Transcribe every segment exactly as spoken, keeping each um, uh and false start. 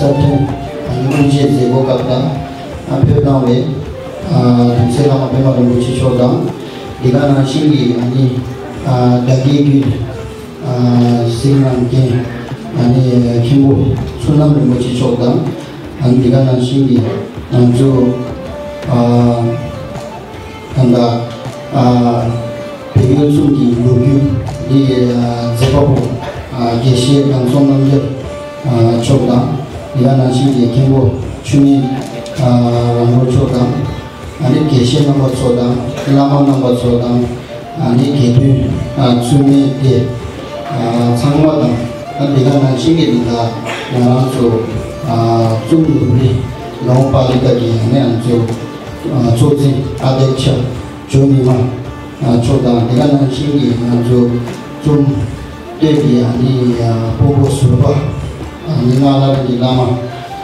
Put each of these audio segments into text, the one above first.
ས་ཐོན་ཨ་ནི་དབུ་འབྱེད་མཛད་སྒོ་སྐབས་ལ་ཨ་ཕེབས་གནང་བའི་ཨ་དུས་ཚོད་བླ་མ་པདྨ་རིན་པོ་ཆེ་མཆོག་དང་། འདི་ག་ནང་བཞིན་གྱི་ཨ་ནི་ཨ་དགའ་སྐྱིད་ཀྱི་ཨ་གཟིགས་རྣམ་རྒན་ཨ་ནི་མཁན་པོ་ཚུལ་རྣམ་རིན་པོ་ཆེ་མཆོག་དང་། ཨ་ནི་འདི་ག་ནང་བཞིན་གྱི་ང་ཚོ་ཨ་ད་ལྟ་ཨ་བལ་ཡུལ་གསུམ་གྱི་ལོ་རྒྱུས་འདི་ཨ་མཛད་པ་པོ་ཨ་དགེ་བཤེས་ནང་སོང་རྣམ་རྒྱལ་ཨ་མཆོག་དང་། འདི་ག་ནང་བཞིན་གྱི་མཁན་པོ་ཆོས་ཉིད་ཨ་རང་གྲོལ་མཆོག་དང་། ཨ་ནི་དགེ་བཤེས་རྣམ་པ་ཚོ་དང་བླ་མ་རྣམ་པ་ཚོ་དང་། ཨ་ནི་དགེ་འདུན་ཨ་ཚུལ་མིན་ཏེ་ཨ་ཚང་མ་དང་། ཨ་འདི་ག་ནང་བཞིན་གྱི་ནི་ད་ང་རང་ཚོ་ཨ་ཙུམ་ནུབ་རི་ནོ་པ་ལི་ཀ་གི་ཨ་ནི་ང་ཚོ་ཨ་གཙོ་འཛིན་ཨ་དེ་ཆ་ཇོ་ཉི་མ་ཨ་མཆོག་དང་། འདི་ག་ནང་བཞིན་གྱི་ང་ཚོ་ཙུམ་སྟོད་ཀྱི་ཨ་ནི་ཨ་དཔོན་པོ་ཟུར་པ་ཨ་ནི་སྔགས་བླ་རབས་ཀྱི་བླ་མ་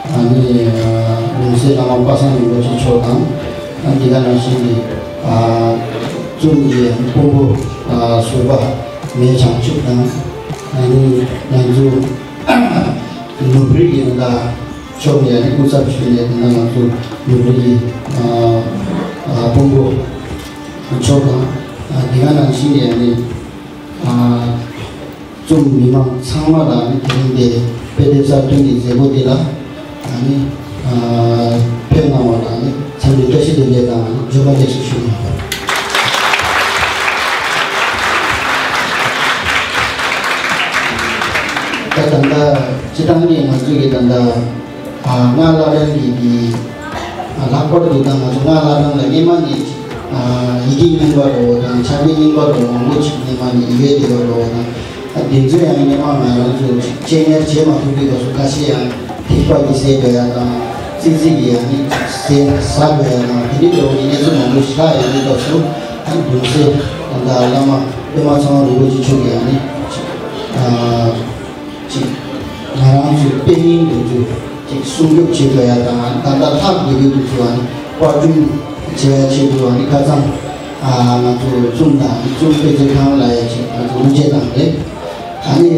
ཨ་ནི་ཨ་ལུང་སྲས་བླ་མ་པ་སངས་རིན་པོ་ཆེ་མཆོག་དང་། ཨ་འདི་ག་ནང་བཞིན་གྱི་ཨ་ཙུམ་གྱི་ཨ་ནི་དཔོན་པོ་ཨ་ཟུར་པ་མེས་བྱང་ཆུབ་དང་། ཨ་ནི་ང་ཚོ་ནུབ་རི་གི་ད་ཕྱོགས་ནས་ཨ་ནི་སྐུ་ཚབ་ཞུས་ནས་ད་ང་ཚོ་ནུབ་རི་གི་ཨ་ཨ་དཔོན་པོ་མཆོག་དང་། ཨ་འདི་ག་ནང་བཞིན་གྱི་ཨ་ནི་ཨ་ཙུམ་མི་མང་ཚང་མ་ལ་ཨ་ནི་དེ་རིང་འདི་དཔེ་དེབ་གསར་ཐོན་གྱི་མཛད་སྒོ་འདི་ལ་ཨ་ནི་ཨ་ཕེབས་གནང་བ་ལ་ཨ་ནི་འཚམས་འདྲི་བཀྲ་ཤིས་བདེ་ལེགས་དང་ཨ་ནི་འབྱོར་པ་ལེགས་སོ་ཞུ་ཡིན། ད་ད་ལྟ་སྤྱི་བཏང་གི་ང་ཚོས་ཀྱི་ད་ལྟ་ཨ་སྔགས་བླ་བྲང་གི་གི་ཨ་ལྷག་པར་དུ་ད་ང་ཚོ་སྔགས་བླ་བྲང་ལ་སྔས་མ་ནས་ཨ་ཡི་གེ་རྙིང་པ་འདྲ་བོ་དང་ཕྱག་དཔེ་རྙིང་པ་འདྲ་བོ་མང་པོ་ཅིག་སྔས་མ་ནས་ཡོད་བསྡད་པ་འདྲ་བོ་དང་། ཨ་དེ་ཚོ་ཡང་སྔས་མ་ང་རང་ཚོ་ཅིག་གཅེས་ཉར་བྱེད་མ་ཐུབ་པའི་སྐབས་སུ་ཁ་ཤས་ཡང་ཐིགས་པ་གིས་བསྲེགས་པ་ཡང་དང་། ཙི་ཙི་གིས་ཡང་ནི་ཟས་ཟ་བ་ཡང་དང་། དེ་འདྲའི་འདྲ་བོ་གི་གནས་ཚུལ་མང་པོ་ཞིག་ལྷག་ཡོང་དུས་སྐབས་སུ། ཨ་གདུང་སྲས་ད་ལྟ་བླ་མ་པདྨ་ཚེ་དབང་རིན་པོ་ཆེ་མཆོག་གིས་ཡང་ནི་ཅིག་ཨ་ཅིག་ང་རང་ཚོའི་དཔེ་རྙིང་དེ་ཚོ་ཅིག་སྲུང་སྐྱོབ་བྱེད་དགོས་ཡ་དང་། ད་ལྟ་ལྷག་དགོས་ཀྱི་འདུག་ཚུལ་ཨ་ནི་པར་སྐྲུན་བྱེད་ཡ་ཆེད་དུ་ཨ་ནི་ཁ་སང་ཨ་ང་ཚོ་ཙུམ་དང་ཙུམ་དཔེ་མཛོད་ཁང་ལ་ཡ་ཅིག་ང་ཚོ་དབུ་འབྱེད་བཏང་རེད། ཨ་ནི་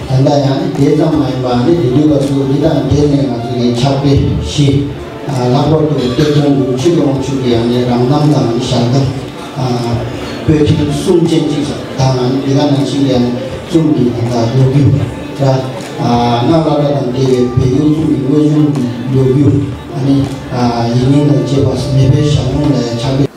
ད་ལྟ་ཡང་ནི་དེ་ཙམ་མ་ཡིན་པ་ཨ་ནི་དེ་དུས་སྐབས་སུ་འདི་དང་འབྲེལ་ནས་ང་ཚོ་ཡི་ཕྱག་དཔེ་བཞི། ཨ་ལྷག་པར་དུ་གཏེར་སྟོན་འབྲུག་ཆོས་ཀྱི་དབང་ཕྱུག་གི་ཨ་ནི་རང་གདམས་དང་ཨ་ནི་ཞལ་གདམས། ཨ་པོད་ཐེངས་གསུམ་ཅན་གཅིག་དང་། ཨ་ནི་འདི་ག་ནང་བཞིན་གྱི་ཨ་ནི་ཙུམ་གྱི་ད་ལྟ་ལོ་རྒྱུས་ར། ཨ་སྔགས་བླ་གྲྭ་དང་འབྲེལ་བའི་བལ་ཡུལ་ཙུམ་གྱི་དངོས་བྱུང་གི་ལོ་རྒྱུས། ཨ་ནི་ཨ་ཡིག་རྙིང་དང་བཅས་པ་མེས་པོའི་ཞལ་ལུང་ལ་ཡང་ཕྱག་དཔེ།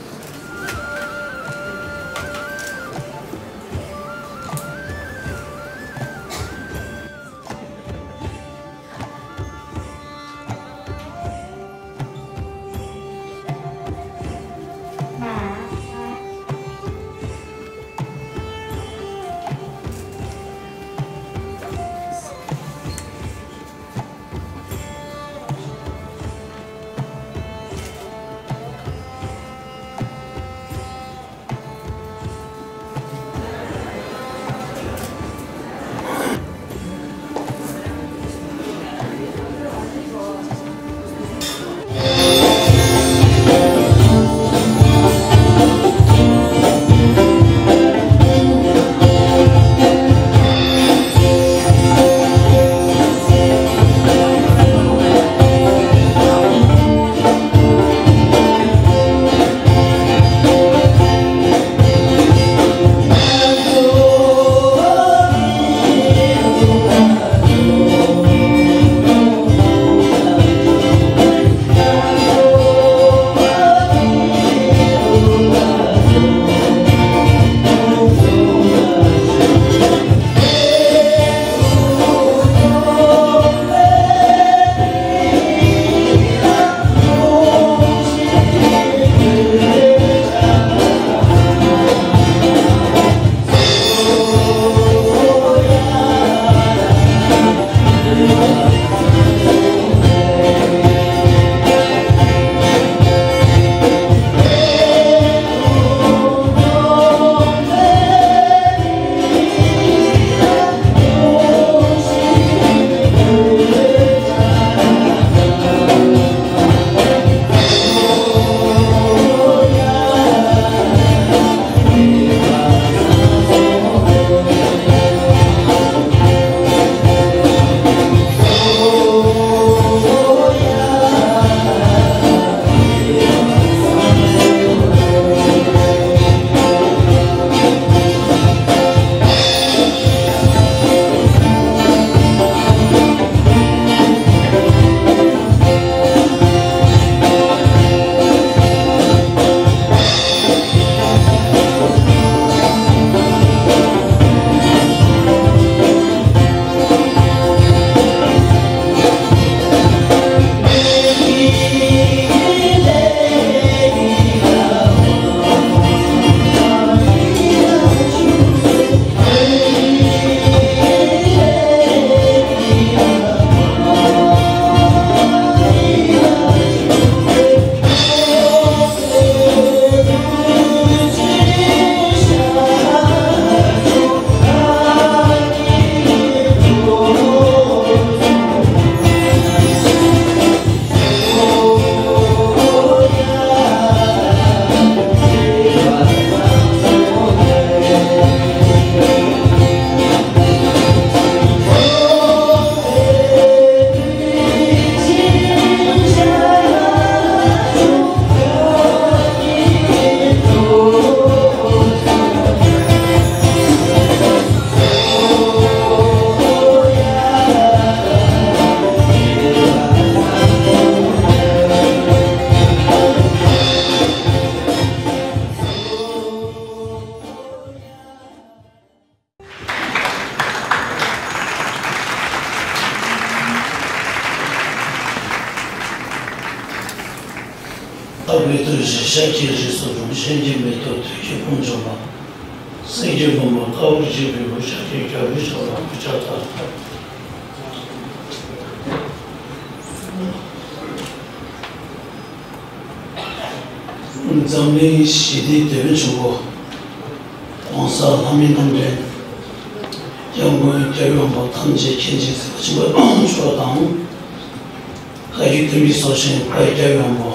ལྷ་མེ་ཏོག་བཞད་ཤ་ཁྱི་རིགས་སུ་འཁྲུངས། གཤིན་རྗེ་མེ་ཏོག་དུད་ཁྱི་དཔུང་འཇོམས་པ། སྲིན་རྗེ་འབུམ་པ་དཀའ་བར་གྱིས་པའི་བུ། ཤཱཀྱའི་རྒྱལ་པོའི་ཞབས་ལ་གུས་ཕྱག་འཚལ། འཛམ་གླིང་ཞི་བདེའི་དེད་དཔོན་ཆེན་པོ། ༸གོང་ས་ལྷ་མིའི་རྣམ་འདྲེན། སྐྱབས་མགོན་རྒྱལ་བའི་དབང་པོ་ཐམས་ཅད་མཁྱེན་ཅིང་གཟིགས་པ་ཆེན་པོ་མཆོག་དང་། བཀའ་བརྒྱུད་བསྟན་པའི་སྲོག་ཤིང་བཀའ་བརྒྱུད་རྒྱལ་བའི་དབང་པོ།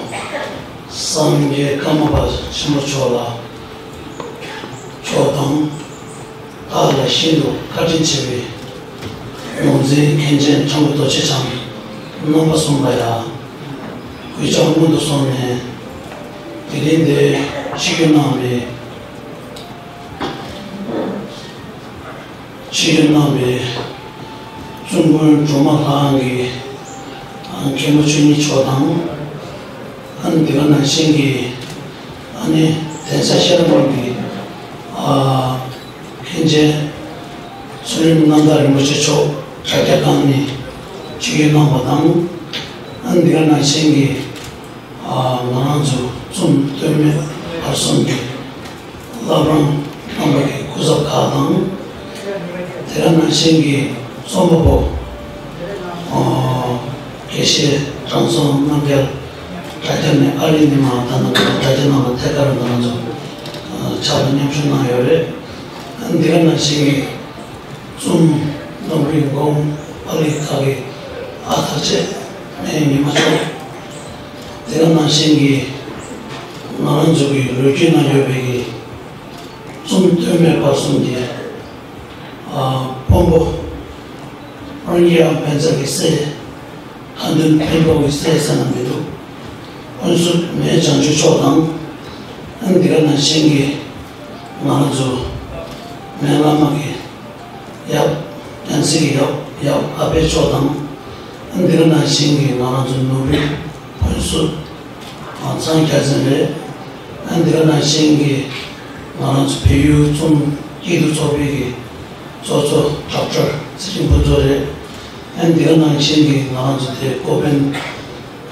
སངས་རྒྱས་ཀརྨ་པ་ཆེན་པོ་མཆོག་ལ། མཆོག་དང་། བདག་ལ་ཤིན་ཏུ་བཀའ་དྲིན་ཆེ་བའི་ཡོངས་འཛིན་མཁན་ཆེན་ཁྲ་འགུ་རྡོ་རྗེ་འཆང་རྣམ་པ་གསུམ་ལ་ཡང་གུས་ཕྱག་སྔོན་དུ་སོང་ནས། དེ་རིང་འདིར་ཆིབས་བསྒྱུར་གནང་བའི། ཆིབས་བསྒྱུར་གནང་བའི་གཙུག་དགོན་སྒྲོལ་མ་ལྷ་ཁང་གི་མཁན་པོ་ཆོས་ཉིད་མཆོག་དང་། ཨ་ནི་དེ་ག་ནང་བཞིན་གྱི་ཨ་ནི་གདན་ས་ཤེས་རབ་གླིང་གི་ཨ་མཁན་ཆེན་ཚུལ་ཁྲིམས་རྣམ་དག་རིན་པོ་ཆེ་མཆོག་དྲ་རྒྱ་སྒང་ནས་ཆིབས་བསྒྱུར་གནང་བ་དང་། ཨ་ནི་དེ་ག་ནང་བཞིན་གྱི་ཨ་ང་རང་ཚོ་ཙུམ་སྟོད་སྨད་བར་གསུམ་གྱི་བླ་བྲང་རྣམ་པ་གི་སྐུ་ཚབ་ཁག་དང་། དེ་ག་ནང་བཞིན་གྱི་རྩོམ་པ་པོ་ཨ་དགེ་བཤེས་དྲང་སྲོང་རྣམ་རྒྱལ་དྲ་རྒྱ་ནས་ཨ་རིའི་ཉི་མ་དང་། ད་ལྟ་དྲ་རྒྱ་ནང་ལ་ཐད་ཀར་ང་རང་ཚོ་ཨ་ཕྱག་ལ་མཉམ་ཞུགས་གནང་ཡོད་རེད། ཨ་འདི་ག་ནང་བཞིན་གྱི་ཙུམ་ནོར་བུའི་གོང་ཨ་ལི་ཁ་གི་ཨ་ཁ་ཆེ་ངའི་ཉི་མ་ཚོ། དེ་ག་ནང་བཞིན་གྱི་ང་རང་ཚོ་གི་ལོ་རྒྱུས་ནང་ཡོད་པའི་གི་ཙུམ་སྟོད་སྨད་བར་གསུམ་གྱི་ཨ་དཔོན་པོ་ཨོན་ཡ་འཕན་ཚ་གི་སྲས། ཁ་འདོན་འཕན་པོ་གི་སྲས་ཟེར་ན་མི་འདུག། ཨོན་སུ་མེས་བྱང་ཆུབ་མཆོག་དང་། ཨ་འདི་ག་ནང་བཞིན་གྱི་ང་རང་ཚོ་མེས་བླ་མ་གི་ཡབ་ཡང་སྲིད་ཀྱི་ཡབ་ཡབ་ཨ་ཕའི་མཆོག་དང་། ཨ་འདི་ག་ནང་བཞིན་གྱི་ང་རང་ཚོ་ནོར་བུའི་ཕུན་སུམ་ཚང་རྒྱལ་མཚན་རེད། ཨ་འདི་ག་ནང་བཞིན་གྱི་ང་རང་ཚོ་བལ་ཡུལ་ཙུམ་སྐྱིད་སྡུག་ཚོགས་པའི་གི་ཚོགས་གཙོ་ཌོག་ཊར་ཚེ་རིང་ཕུན་ཚོགས་རེད། ཨ་འདི་ག་ནང་བཞིན་གྱི་ང་རང་ཚོ་དེ་ཀོ་པན་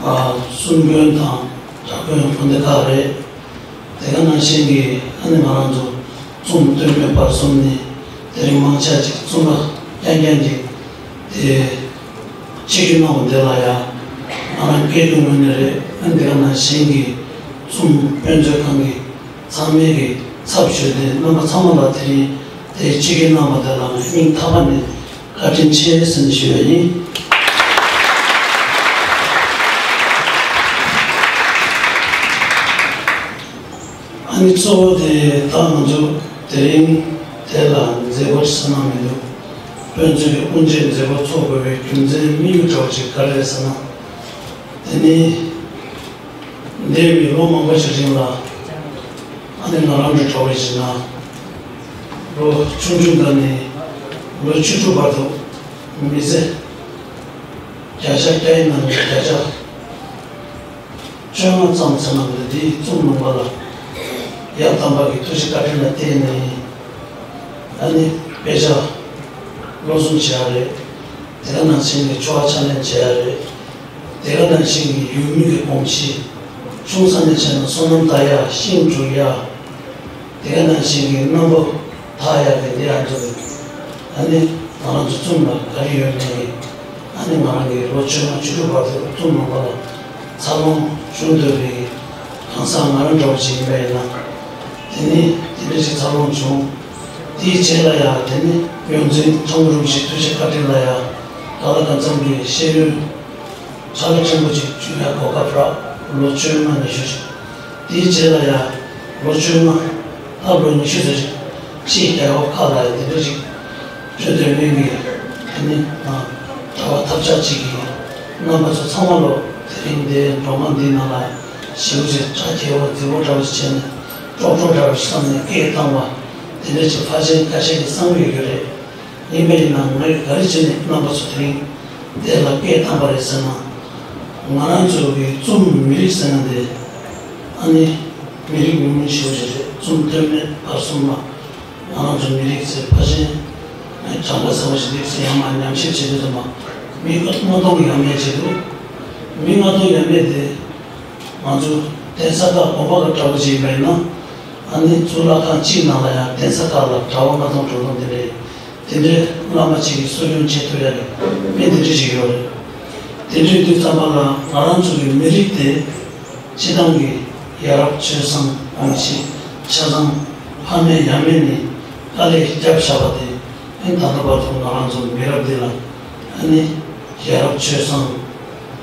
ཨ་གསུམ་དགོན་དང་གྲྭ་དགོན་དགོན་སྡེ་ཁག་རེད། དེ་ག་ནང་བཞིན་གྱི་ཨ་ནི་ང་རང་ཚོ་ཙུམ་སྟོད་སྨད་བར་གསུམ་ནས་དེ་རིང་མང་ཆེ་ཅིག་ཙུམ་ལ་རྐྱང་རྐྱང་ཅིག་དེ་ཆིབས་བསྒྱུར་གནང་བ་འདི་ལ་ཡང་ང་རང་སྐད་དུ་ངོས་ནས་རེད། ཨ་ནི་དེ་ག་ནང་བཞིན་གྱི་ཙུམ་དཔེ་མཛོད་ཁང་གི་ཚང་མའི་གི་ཚབ་ཞུས་ཏེ་རྣམ་པ་ཚང་མ་ལ་དེ་རིང་དེ་ཆིབས་བསྒྱུར་གནང་བ་དེ་ལ་ང་སྙིང་ཐག་པ་ནས་བཀའ་དྲིན་ཆེ་ཟེར་ནས་ཞུ་ཡ་ཡིན། ཨ་ནི་གཙོ་བོ་དེ་ད་ང་ཚོ་དེ་རིང་དེ་ལ་མཛད་སྒོ་ཞིག་གནང་མི་འདུག། དཔེ་མཛོད་ཀྱི་དབུ་འབྱེད་མཛད་སྒོ་འཚོགས་དགོས་པའི་རྒྱུ་མཚན་དམིགས་ཡུལ་འདྲ་བོ་ཞིག་ག་རེ་རེད་ཟེར་ན། དེ་ནི་འདས་པའི་ལོ་མང་པོ་ཞིག་རིང་ལ་ཨ་ནི་ང་རང་གི་འདྲ་བོ་ཞིག་ན་ལོ་ཆུང་ཆུང་དང་ནས་ལོ་བཅུ་དྲུག་བར་དུ་མི་ཚེ་བརྒྱ་ཆ་བརྒྱ་ཡི་ནང་ནས་བརྒྱ་ཆ་བཅོ་ལྔ་ཙམ་ཚང་མ་འདི་འདིའི་ཙུམ་ལུང་པ་ལ་ཡབ་དམ་པ་གི་ཐུགས་རྗེ་བཀའ་དྲིན་ལ་བརྟེན་ནས་ཨ་ནི་དཔེ་ཆ་བློ་བཟུང་བྱས་པ་རེད། དེ་ག་ནང་བཞིན་གྱི་ཆོ་ག་ཕྱག་ལེན་བྱས་པ་རེད། དེ་ག་ནང་བཞིན་གྱི་ཡུལ་མི་གི་དགོངས་གཞི་ཆུང་ས་ནས་བྱས་ན་བསོད་ནམས་བཏགས་ཡ་ཤིང་སྒྲུག་ཡ། དེ་ག་ནང་བཞིན་གྱི་རྣམ་པ་མཐའ་ཡས་པའི་འདི་ཡང་ཚོ་ཨ་ནི་ང་རང་ཚོ་ཙུམ་ལ་ག་རེ་ཡོད་མེད་ཀྱི་ཨ་ནི་ང་རང་གི་ལོ་བཅོ་ལྔ་བཅུ་དྲུག་བར་དུ་ཙུམ་ནང་པ་ལ་འཚར་ལོངས་བྱུང་སྡོད་པའི་གང་ཟག་ང་རང་འདྲ་བོ་ཞིག་ཡིན་པ་ཡིན་ན། དེ་ནི་དེ་འདྲ་ཞིག་འཚར་ལོངས་བྱུང་། དེའི་རྗེས་ལ་ཡང་དེ་ནི་ཡོངས་འཛིན་ཁྲ་འགུ་རིན་པོ་ཆེའི་ཐུགས་རྗེ་བཀའ་དྲིན་ལ་ཡང་ད་ལྟ་ག་ཙམ་གྱི་ཤེས་ཡོན་ཕྱག་ལས་ཕྲན་བུ་ཅིག་བྱུང་ཡ་གོ་སྐབས་རག། ལོ་བཅོ་ལྔ་ཉི་ཤུ་ཞིག། དེའི་རྗེས་ལ་ཡང་ལོ་བཅོ་ལྔ་ལྷག་ལོ་ཉི་ཤུ་ཙམ་ཞིག་ཕྱིའི་རྒྱལ་ཁབ་ཁག་ལ་ཡང་དེ་འདྲ་ཞིག་བྲོས་སྡོད་མཁན་གྱི་དེ་ནི་གྲྭ་པ་ཐབས་ཆག་ཅིག་གི་རྣམ་པ་ཚོ་ཚང་མ་ལོ་དེ་རིང་འདིའི་སྒྲོལ་མ་འདིའི་ནང་ལ་ཞེ་པོ་ཅིག་གྲ་རྒྱས་པོ་མཛེས་པོ་འདྲ་བོ་ཞིག་བྱས་ནས་ཀྲོག་ཀྲོག་འདྲ་བོ་ཞིག་བསམ་ནས་སྐད་བཏང་བ་དེ་འདྲ་ཅིག་ཕལ་ཆེར་ཁ་ཤས་ཀྱིས་བསམ་གྱི་ཡོད་རེད། ཡིན་པ་ཡིན་ན་ངས་ག་རེ་བྱས་ནས་རྣམ་པ་ཚོ་དེ་རིང་དེ་ལ་སྐད་བཏང་པ་རེད་ཟེར་ན། ང་རང་ཚོ་གི་ཙུམ་མི་རིགས་ཟེར་ན་དེ་ཨ་ནི་མི་རིགས་ཉུང་ཉུང་ཞེ་པོ་ཅིག་རེད། ཙུམ་སྟོད་སྨད་བར་གསུམ་ལ་ང་རང་ཚོ་མི་རིགས་ཚོས་ཕལ་ཆེར་གྲངས་ཀ་ཚ་པོ་ཞིག་རིགས་ཚོས་ཡང་མ་ཉམས་ཞིབ་བྱེད་དུས་ཙམ་པ་མི་ལྔ་སྟོང་ཡར་མར་བྱེད་འདུག། མི་ལྔ་སྟོང་ཡར་མར་དེ་ང་ཚོ་ གདན་ས་ཁག་དགོན་པ་གི་གྲྭ་བ་ཅིག་ཡིན་པ་ཡིན་ན། ཨ་ནི་གཙུག་ལག་ཁང་གཅིག་ནང་ལ་ཡང་གདན་ས་ཁག་ལ་གྲྭ་བ་ལྔ་སྟོང་དྲུག་སྟོང་དེ་འདྲའི། དེ་འདྲའི་བླ་མ་གཅིག་གིས་གསོ་སྐྱོང་བྱེད་ཐུབ་ཡ་གི་དཔེ་དེ་འདྲ་ཞིག་ཡོད་རེད། དེ་འདྲ་ཡིན་དུས་ཙམ་པ་ལ་ང་རང་ཚོ་གི་མི་རིགས་དེ་སྤྱི་བཏང་གི་ཡ་རབས་སྤྱོད་བཟང་གོམས་གཤིས་ཆ་ཚང་ཕ་མེས་ཡང་མེས་ནས་དཀའ་ལས་བརྒྱབ་བཞག་པ་དེ། ཨ་ནི་ད་ལྟ་བར་དུ་ང་རང་ཚོ་མི་རབས་འདི་ལ་ཨ་ནི་ཡ་རབས་སྤྱོད་བཟང་།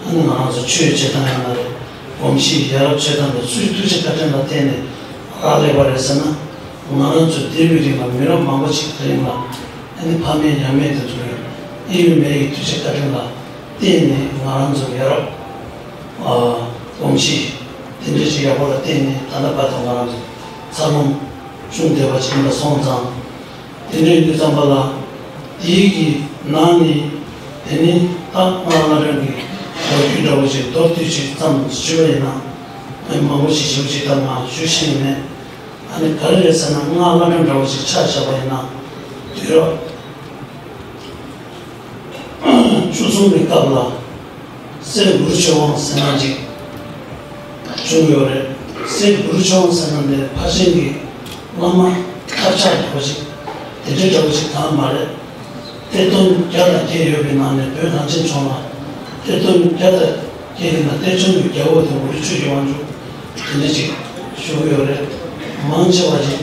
ཨ་ནི་ང་རང་ཚོ་ཆོས་བྱེད་སྟངས་ཡིན་ན་རེད། གོམས་གཤིས་ཡ་རབས་སྤྱོད་སྟངས་དེ་སུའི་ཐུགས་རྗེ་བཀའ་དྲིན་ལ་བརྟེན་ནས་རག་ལས་པ་རེད་ཟེར་ན། ང་རང་ཚོ་འདས་པའི་རིང་ལ་མི་རབས་མང་པོ་ཞིག་གི་རིང་ལ་ཨ་ནི་ཕ་མེས་ཡང་མེས་དེ་ཚོ་གི་ཨེ་ཡོད་མེས་ཀྱི་ཐུགས་རྗེ་བཀའ་དྲིན་ལ་བརྟེན་ནས་ང་རང་ཚོ་ཡ་རབས་ཨ་གོམས་གཤིས་དེ་འདྲ་ཞིག་ཡག་པོ་ལ་བརྟེན་ནས་ད་ལྟ་བར་དུ་ང་རང་ཚོ་འཚར་ལོངས་བྱུང་བསྡད་པ་ཅིག་ཡིན་པ་སོང་ཙང་། དེ་འདྲ་ཡིན་དུས་ཙམ་པ་ལ། དེའི་གི་ནང་ནས་དེ་ནི་ད་སྔགས་བླ་བྲང་གི་ལོ་རྒྱུས་འདྲ་བོ་ཞིག་མདོར་བསྡུས་ཅིག་ཙམ་ཞུས་པ་ཡིན་ན། ཨ་ནི་མང་པོ་ཞིག་ཞིབ་ཅིག་ད་ང་ཞུ་ཤེས་ཀྱི་མེད། ཨ་ནི་ག་རེ་རེད་ཟེར་ན། སྔགས་བླ་བྲང་འདྲ་བོ་ཞིག་ཆ་བཞག་པ་ཡིན་ན། དུས་རབས་བཅུ་གསུམ་གྱི་སྐབས་ལ། སྲས་གུ་རུ་ཆོས་དབང་ཟེར་མཁན་ཅིག་བྱུང་ཡོད་རེད། སྲས་གུ་རུ་ཆོས་དབང་ཟེར་མཁན་དེ་ཕལ་ཆེར་གྱི་བླ་མ་ཐབས་ཆག་འདྲ་བོ་ཞིག་དེ་འདྲའི་འདྲ་བོ་ཞིག་གང་མ་རེད། གཏེར་སྟོན་བརྒྱ་དང་བརྒྱད་ཡོད་པའི་ནང་ནས་བོད་གངས་ཅན་ལྗོངས་ལ་གཏེར་སྟོན་བརྒྱ་དང་བརྒྱད་ཀྱི་ནང་གཏེར་སྟོན་གྱི་རྒྱལ་པོ་དེ་གུ་རུ་ཆོས་ཀྱི་དབང་ཕྱུག་དེ་འདྲ་ཅིག་བཞུགས་ཡོད་རེད། མང་ཆེ་བ་ཞིག་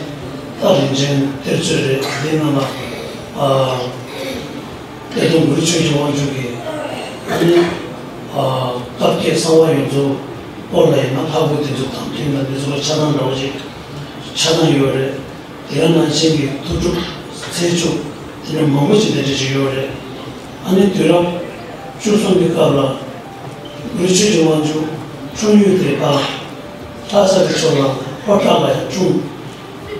རྟ་རིན་ཆེན་གཏེར་མཛོད་རེད། འདི་ནང་ལ་ཨ། གཏེར་སྟོན་གུ་རུ་ཆོས་ཀྱི་དབང་ཕྱུག་གིས་ཨ་ནི་ཨ་བཀའ་བརྒྱད་གསང་བ་ཡོངས་རྫོགས་སྐོར་ལ་ཡིན་ན་ལྷ་སྐུ་དེ་ཚོ་དང་མཐུན་ལ་འདི་ཚོ་ལ་ཆགས་སྡང་འདྲ་བོ་ཞིག་ཆགས་སྡང་ཡོད་རེད། དེ་ག་ནང་བཞིན་གྱི་ཐུགས་སྒྲུབ་ཚེ་མཇུག་དེ་འདྲ་མང་པོ་ཞིག་དེ་འདྲ་ཞིག་ཡོད་རེད། ཨ་ནི་དུས་རབས་བཅུ་གསུམ་གྱི་སྐབས་ལ་གུ་རུ་ཆོས་ཀྱི་དབང་ཕྱུག་འཁྲུངས་ཡུལ་དེ་ཕར་ལྷ་ས་གི་ཕྱོགས་ལ་ལྷོ་བྲག་ལ་ཡང་འཁྲུངས།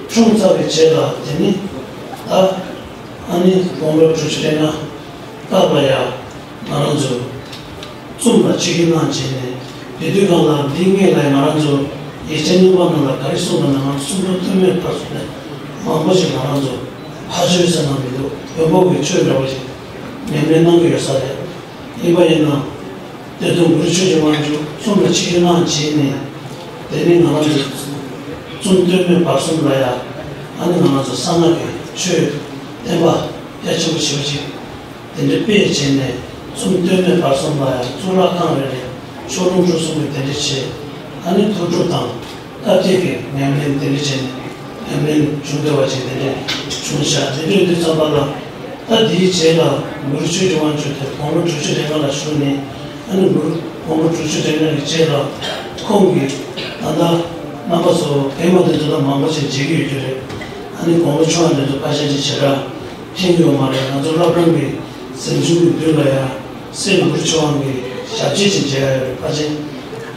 འཁྲུངས་ཚར་བའི་རྗེས་ལ་དེ་ནི་ད་ཨ་ནི་དགུང་ལོ་དྲུག་ཅུ་རེ་ལྔ་སྐབས་ལ་ཡང་ང་རང་ཚོ་ཙུམ་ལ་ཆིབས་བསྒྱུར་གནང་བྱས་ནས། དེ་དུས་སྒང་ལ་འདི་སྔས་ལ་ང་རང་ཚོ་ཡིག་ཆ་རྙིང་པ་ནང་ལ་ག་རེ་གསུངས་པ་ན། ང་ཚོ་གསུང་རབ་སྟོད་སྨད་བར་གསུམ་ནས་མང་པོ་ཞིག་ང་རང་ཚོ་ཕ་ཆོས་ཟེར་ན་མི་འདུག་བོན་པོ་གི་ཆོས་འདྲ་བོ་ཞིག་ཉམས་ལེན་གནང་གི་ཡོད་ས་རེད། ཡིན་པ་ཡིན་ན། གཏེར་སྟོན་གུ་རུ་ཆོས་ཀྱི་དབང་ཕྱུག་ཙུམ་ལ་ཆིབས་བསྒྱུར་གནང་བྱས་ནས། དེ་ནས་ང་རང་ཚོ་ཙུམ་སྟོད་སྨད་བར་གསུམ་ལ་ཡང་ཨ་ནི་ང་རང་ཚོ་གསང་སྔགས་ཀྱི་ཆོས་བསྟན་པ་རྒྱ་ཆེན་པོ་ཞེ་པོ་ཅིག་དེ་འདྲ་སྤེལ་བྱས་ནས། ཙུམ་སྟོད་སྨད་བར་གསུམ་ལ་ཡང་གཙུག་ལག་ཁང་རེ་རེ་ཕྱོགས་ལྷུང་ཁྲོ་གསུམ་གྱི་དེ་འདྲ་བྱས། ཨ་ནི་ཐུགས་སྒྲུབ་དང་བཀའ་བརྒྱད་ཀྱི་ཉམས་ལེན་དེ་འདྲ་བྱས་ནས་ཉམས་ལེན་བྱུང་བསྡད་པ་ཅིག་དེ་འདྲ་བྱུང་ཤག་དེ་འདྲ་ཡིན་དུས་ཙམ་པ་ལ། ད་འདིའི་རྗེས་ལ་གུ་རུ་ཆོས་ཀྱི་དབང་ཕྱུག་དེ་དགུང་ལོ་དྲུག་ཅུ་རེ་ལྔ་ལ་བཞུགས་ནས། ཨ་ནི་གུ་རུ་དགུང་ལོ་དྲུག་ཅུ་རེ་ལྔ་གི་རྗེས་ལ་ཁོང་གིས་ད་ལྟ་རྣམ་པ་ཚོ་པད་མ་དེ་ཚོ་ལ་མང་པོ་ཞིག་མཇལ་གྱི་ཡོད་རྒྱུ་རེད། ཨ་ནི་དགུང་ལོ་ཆུང་བ་དེ་ཚོ་ཕལ་ཆེར་ཅིག་བྱེ་བྲག་མཁྱེན་གྱི་ཡོད་མ་རེད། ང་ཚོ་བླ་བྲང་གི་གཟིམ་ཆུང་གི་མདུན་ལ་ཡང་སྲས་གུ་རུ་ཆོས་དབང་གི་ཞབས་རྗེས་ཅིག་མཇལ་ཡ་ཡོད་རེད། ཕལ་ཆེར་